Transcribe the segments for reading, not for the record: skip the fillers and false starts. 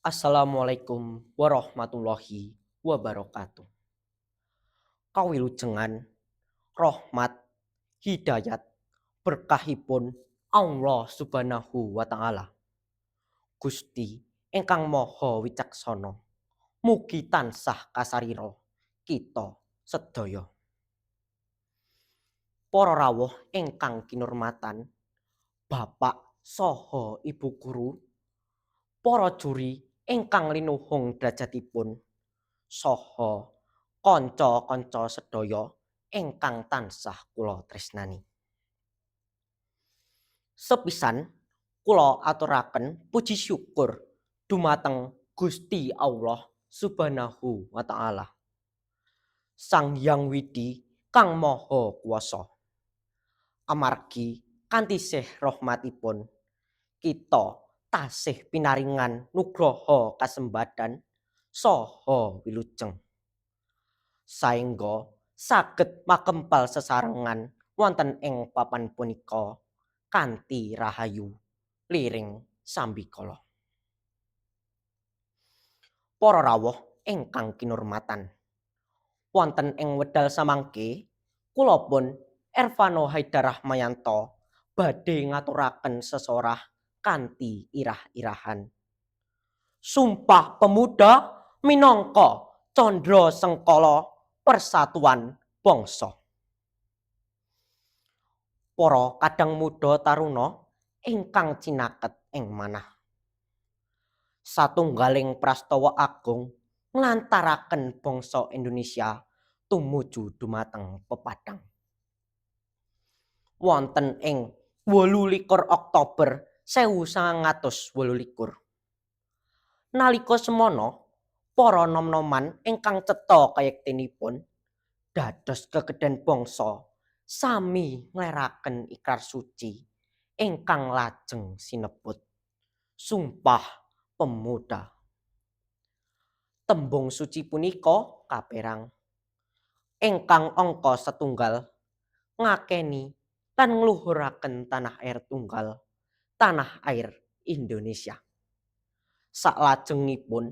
Assalamualaikum warahmatullahi wabarakatuh. Kawilujengan rahmat hidayat berkahipun Allah Subhanahu wa taala. Gusti ingkang Maha Wicaksana, mugi tansah kasarira kita sedaya. Para rawuh ingkang kinurmatan, Bapak saha Ibu guru, para juri ingkang linuhung drajatipun, saha kanca-kanca sedaya ingkang tansah kula tresnani. Sepisan kula aturaken puji syukur dumateng Gusti Allah Subhanahu wa taala. Sang Hyang Widhi kang Maha Kuwasa. Amargi kanthi sih rahmatipun kita tasih pinaringan nugraha kasembadan saha wilujeng. Saengga saged makempal sesarengan wonten ing papan punika kanthi rahayu liring sambikala. Para rawuh ingkang kinurmatan, wonten ing wedal samangke kula pun Ervano Haidar Rahmayanto badhe ngaturaken sesorah kanthi irah-irahan. Sumpah Pemuda minangka candra sengkala persatuan bangsa. Para kadang muda taruna ingkang cinaket ing manah. Satunggaling prastawa agung nglantaraken bangsa Indonesia tumuju dumateng pepadang. Wonten ing 28 Oktober 1928. Nalika semana para nom-noman ingkang cetha kayektenipun dados gegeden bangsa sami ngleraken ikrar suci ingkang lajeng sinebut Sumpah Pemuda. Tembung suci punika kaperang ingkang angka setunggal ngakeni lan ngluhuraken tanah air tunggal, tanah air Indonesia. Saklajengipun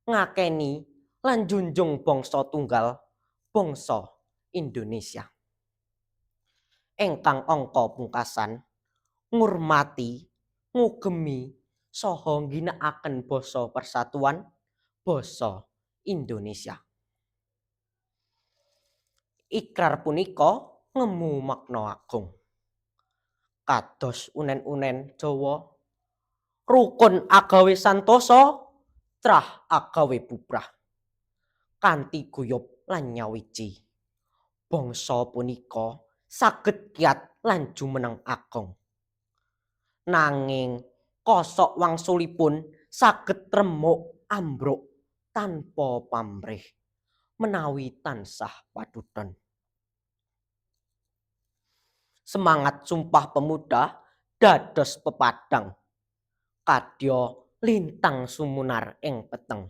ngakeni lan njunjung bangsa tunggal, bangsa Indonesia. Ingkang angka pungkasan ngurmati, ngugemi saha ngginakaken basa persatuan, basa Indonesia. Ikrar punika ngemu makna agung. Kados unen-unen Jawa, rukun agawe santosa, trah agawe bubrah. Kanthi guyub lan nyawiji, bangsa punika saged kiat lan jumeneng ageng. Nanging kosok wangsulipun saged remuk ambruk tanpa pamrih menawi tansah padudon. Semangat Sumpah Pemuda dados pepadang kadya lintang sumunar ing peteng.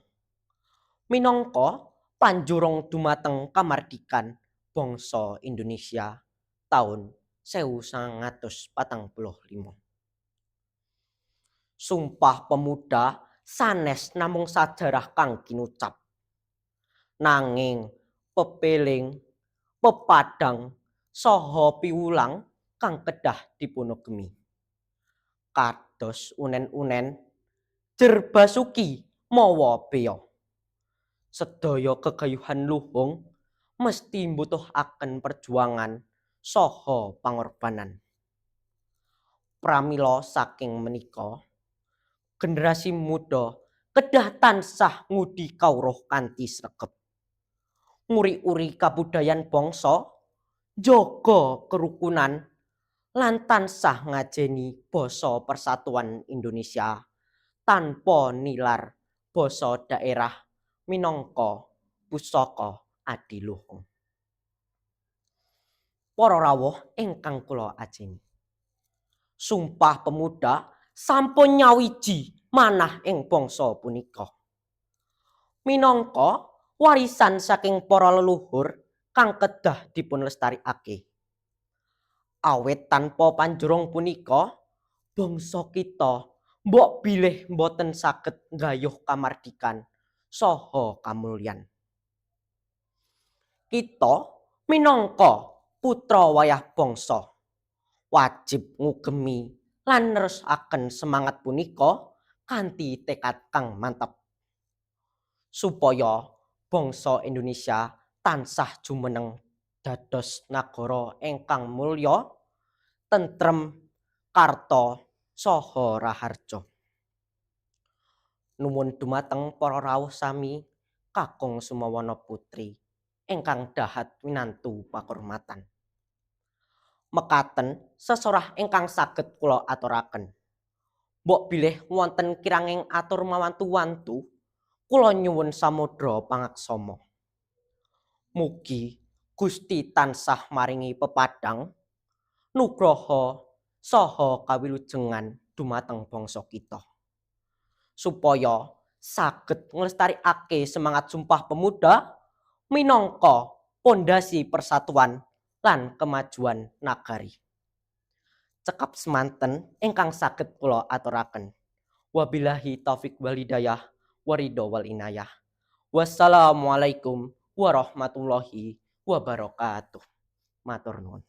Minangka panjurung dumateng kamardikan bangsa Indonesia taun 1945. Sumpah Pemuda sanes namung sajarah kang kinucap. Nanging pepeling, pepadang saha piwulang kang kedah dipunugemi. Kados unen-unen jer basuki mawa beya. Sedaya gegayuhan luhung mesti mbutuhaken perjuangan saha pangorbanan. Pramila saking menika, generasi muda kedah tansah ngudi kawruh kanthi sregep. Nguri-uri kabudayan bangsa, njaga kerukunan lan tansah ngajeni basa persatuan Indonesia tanpa nilar basa daerah minangka pusaka adiluhung. Para rawuh ingkang kula ajeni. Sumpah Pemuda sampun nyawiji manah ing bangsa punika. Minangka warisan saking para leluhur kang kedah dipun lestarikake. Awit tanpa panjurung punika, bangsa kita Mbok bilih boten saged nggayuh kamardikan saha kamulyan. Kita minangka putra wayah bangsa wajib ngugemi lan nerusaken semangat punika kanthi tekad kang mantep, supaya bangsa Indonesia tansah jumeneng dados nagara ingkang mulya, tentrem, karta saha raharja. Nuwun dumateng para rawuh sami kakung sumawana putri ingkang dahat winantu pakurmatan. Mekaten sesorah ingkang saged kula aturaken. Mbok bilih wonten kiranging atur mawantu-wantu, kula nyuwun samudra pangaksama. Mugi Gusti tansah maringi pepadang, nugraha saha kawilujengan dumateng bangsa kita, supaya saged nglestarikake semangat Sumpah Pemuda minangka pondasi persatuan lan kemajuan nagari. Cekap semanten ingkang saged kula aturaken. Wabillahi taufik wal hidayah waridho wal inayah. Wassalamualaikum warahmatullahi wabarakatuh. Matur nuwun.